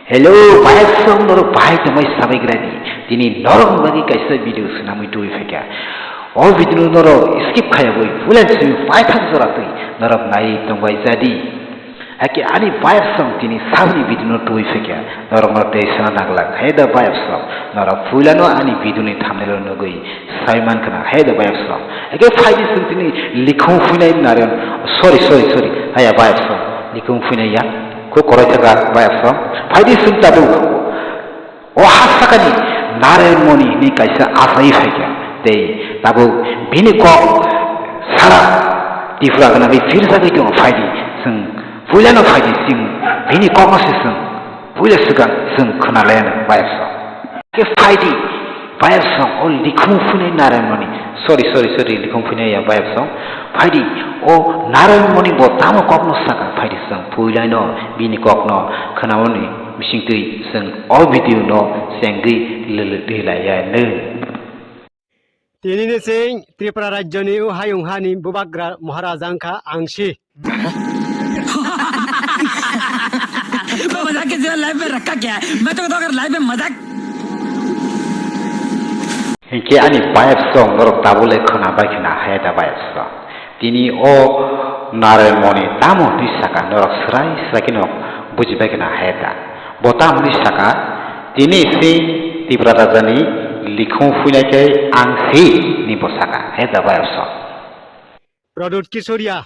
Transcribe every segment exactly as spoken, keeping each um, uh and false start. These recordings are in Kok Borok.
Hello, bayapsong norok bahai tongmai sabai grani. Tini norok bagwi kaisa video swnamwi tubui phaikha. O video norok skip khayabwi full and simi paithak jora twi norok nai tongbai jadi. Hake ani bayapsong tini sabni video no tubui phaikha. Norok no tei sana nagla khaida bayapsong. Norok puilano ani video ni thumbnail o nugwi saiman khna haida bayapsong. Hake phaidi sung tini likhung phuinai naren. Sorry, sorry, sorry. Haya bayapsong. Likhung phuinai ya. Kho korai thaka bayapsong. Phaidi sung tabu. O ha sakani Narayan Moni hwnwi kaisa achai phaikha. Tei tabuk bini kok sara Tripura gwnagwi phirjagwi tongo phaidi. Chwng puilano phaidi chwng bini kokno se chwng puila swkang chwng khwnalayan bayapsong. Khe phaidi bayapsong o likhung phuinai Narayan Moni. Sorry, sorry, sorry, likhung phuinai ya bayapsong. Phaidi o Narayan Moni bo tamo kokno saka phaidi chwng puilaino bini kokno khwnamani. Bisingtwi chwng o video no chengwi lwlwlwi laiya nw. Tini ni chwng Tripura rajyo ni o hayung hani bubagra Maharaja wngkha Angsi. मजाक के जीवन लाइफ में रखा क्या है? मैं तो कहता हूँ अगर लाइफ में मजाक Hinkhe ani bayapsong norok tabuk le khwna bai khna haya da bayapsong. Tini o Narayan Moni tamo hwnwi saka norok swrai swrai kheno buji bai khna haya da. Bo tamo hwnwi saka tini se Tipra rajani likhung phuinai khe ang se ni bo saka haya da bayapsong. Pradut Kisoria,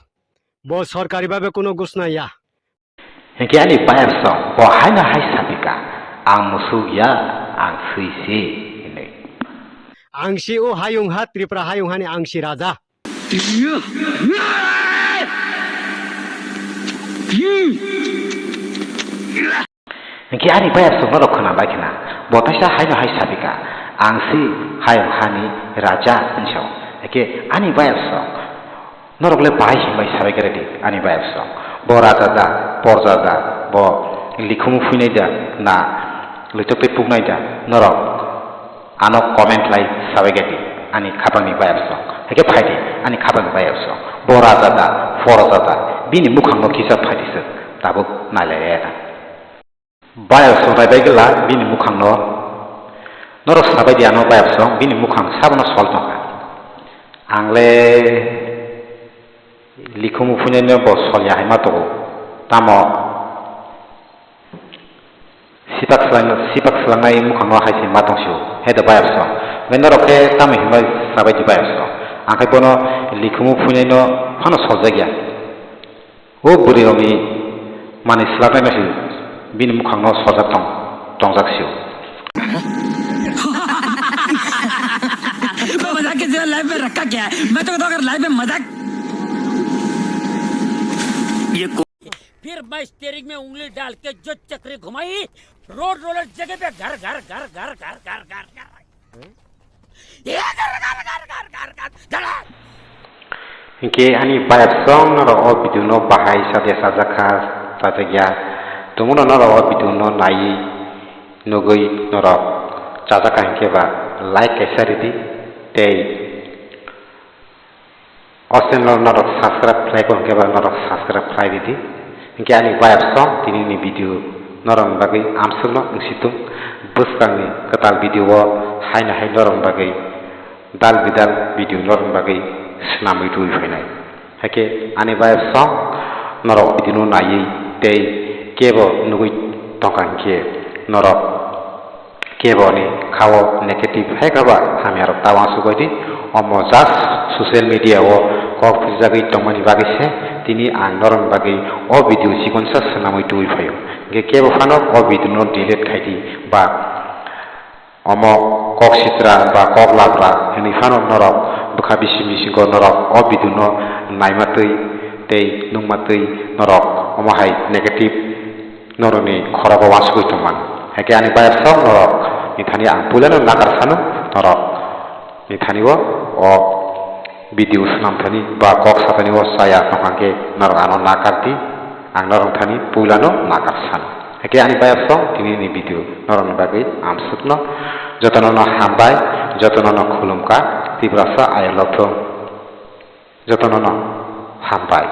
bo sorkari bhabe kuno gusna ya. Hinkhe ani bayapsong bo haino hai sapika, ang musuk ya, ang swi se hinwi. Ang si o hayung ha Tripura hayung hani ang si raja. Hinkhe ani bayapsong norok khwna bai khna, bo taisa haino hai sapika, ang si hayung hani raja hinwi sao. Hinkhe ani bayapsong norok le bahai himbai sabai khe redi ani bayapsong. Bo raja da, porja da, bo likhumu phuinai da, na luitok tei puknai da, norok ano comment lai sabai khe di ani khapangni bayapsong. Hinkhe phai di ani khapangni bayapsong. Bo raja da, porja da, bini mukhang no kisa phai di se tabuk nai lai ya na. Bayapsong rai bai gela bini mukhang no. Norok sabai di ano bayapsong bini mukhang sabono sol tongkha. Ang le likhumu phuinai no bo sol ya hai ma tongo. Tamo sipak swlang, sipak swlangnai mukhang no hai se ma tong sio. He da bayapsong. Be norok khe tamo himbai sabai di bayapsong. Ang khe bono likhumu phuinai no phano sol jak ya. O bwrwi rokni manwi swlaknai no se bini mukhang no sojak tong, tongjak sio. मजाक के जीवन लाइफ में रखा क्या है? मैं तो कहता हूँ अगर लाइफ में मजाक ये को- फिर मैं स्टीयरिंग में उंगली डाल के जो चक्री घुमाई, रोड रोलर जगह पे घर घर घर घर घर घर घर घर। Hinkhe ani bayapsong norok o video no bahai sadia sajak kha, sajak ya. Tongmano norok o video no naiwi nugwi norok chajak kha hinkhe ba like kaisa ridi tei o channel norok subscribe khlai kho hinkhe ba norok subscribe khlai ridi. Hinkhe ani bayapsong tini ni video norokni bagwi amsukno wngsitung. Bwskangni kwtal video o haino hai norokni bagwi dal bidal video norokni bagwi swnamwi tubui phainai. Haikhe ani bayapsong norok video no naiwi tei kebo nugwi tongkha hinkhe norok kebo ni khao negative hai kha ba hamya rok ta uansuk bai di. Omo just social media o kok phirjagwi tongmani bagwi se tini ang norokni bagwi o video chikonsa swnamwi tubui phaio. Hinkhe kebo phano o video no delete khai di ba omo kok sitra ba kok labra hinwi phano norok bwkha bisi bisingo norok o video no naima twi tei nukma twi norok omo hai negative norokni khorogo uansugwi tongmani. Haikhe ani bayapsong norok ni thani ang puilano nakar sano norok ni thani o, o video swnam thani ba kok sa thani o chaya tongkha khe norok ano nakar di, ang norok thani puilano nakar sano. Haikhe ani bayapsong tini ni video norokni bagwi amsukno jotono no hambai, jotono no khulumkha, Tiprasa I love you. Jotono no hambai.